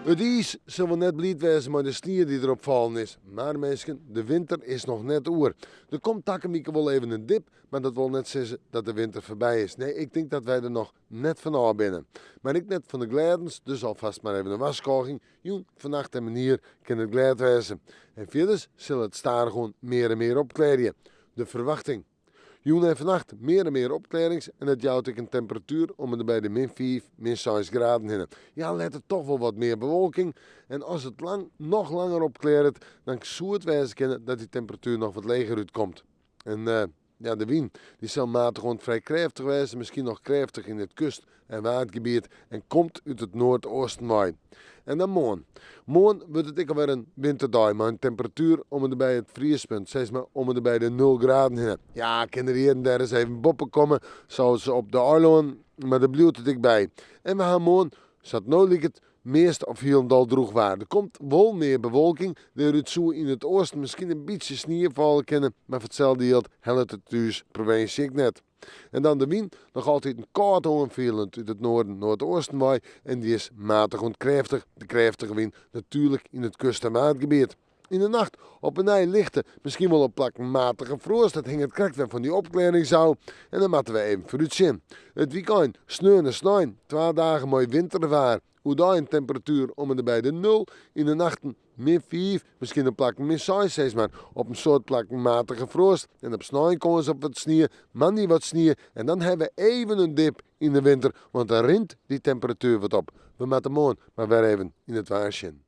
It iis sil wol net bliid wêze mei de snie dy't derop fallen is. Mar minsken, de winter is noch net oer. Der komt takom wike wol even in dip, mar dat wol net sizze dat de winter foarby is. Nee, ik tink dat wy der noch net fan ôf binne. Mar ek net fan de glêdens, dus alfêst mar even in warskôging. Jûn, fannacht en moarnier kin it glêd wêze. En fierders sil it stadichoan mear en mear opklearje. De ferwachting. Jûn en fannacht mear en mear opklearrings en dat jout ek in temperatuer om en by de min 5, min 6 graden hinne. Ja, letter toch wol wat mear bewolking en as it lang, noch langer opklearret, dan soe it wêze kinne dat dy temperatuer noch wat leger útkomt. En uh, ja, de wyn dy sil matich oant frij krêftich wêze, miskien noch krêftich yn it kust- en waadgebiet en komt út it noardeasten wei. En dan moarn. Moarn wurdt it ek alwer in winterdei mei in temperatuer om en by it friespunt, sis mar om en by de 0 graden hinne. Ja, kin der hjir en dêr ris even boppe komme, sa op de eilannen, mar dêr bliuwt it ek by. En we ha moarn, sa't it no liket, meast of hielendal drûch waar. Der komt wol mear bewolking, dêrút soe yn it oasten miskien in bytsje snie falle kinne, mar foar itselde jild hellet it ús provinsje ek net. En dan de wyn, noch altyd kâld oanfielend út it noarden, noardeasten wei en dy is matich oant krêftich, de krêftige wyn natuerlik yn it kust- en waadgebiet. Yn de nacht op 'e nij lichte, miskien wol op plakken matige froast, dat hinget krekt wer fan dy opklearrings ôf. En dan moatte we even foarút sjen. It wykein, sneon en snein, twa dagen mei winterwaar. Oerdei in temperatuer om en by de nul, yn de nachten min 5, miskien op plakken min 6, sis mar. Op in soad plakken matige froast en op snein kâns op wat snie, moandei wat snie en dan ha we even in dip yn de winter, want dan rint dy temperatuer wat op. We moatte moarn mar wer even yn it waar sjen.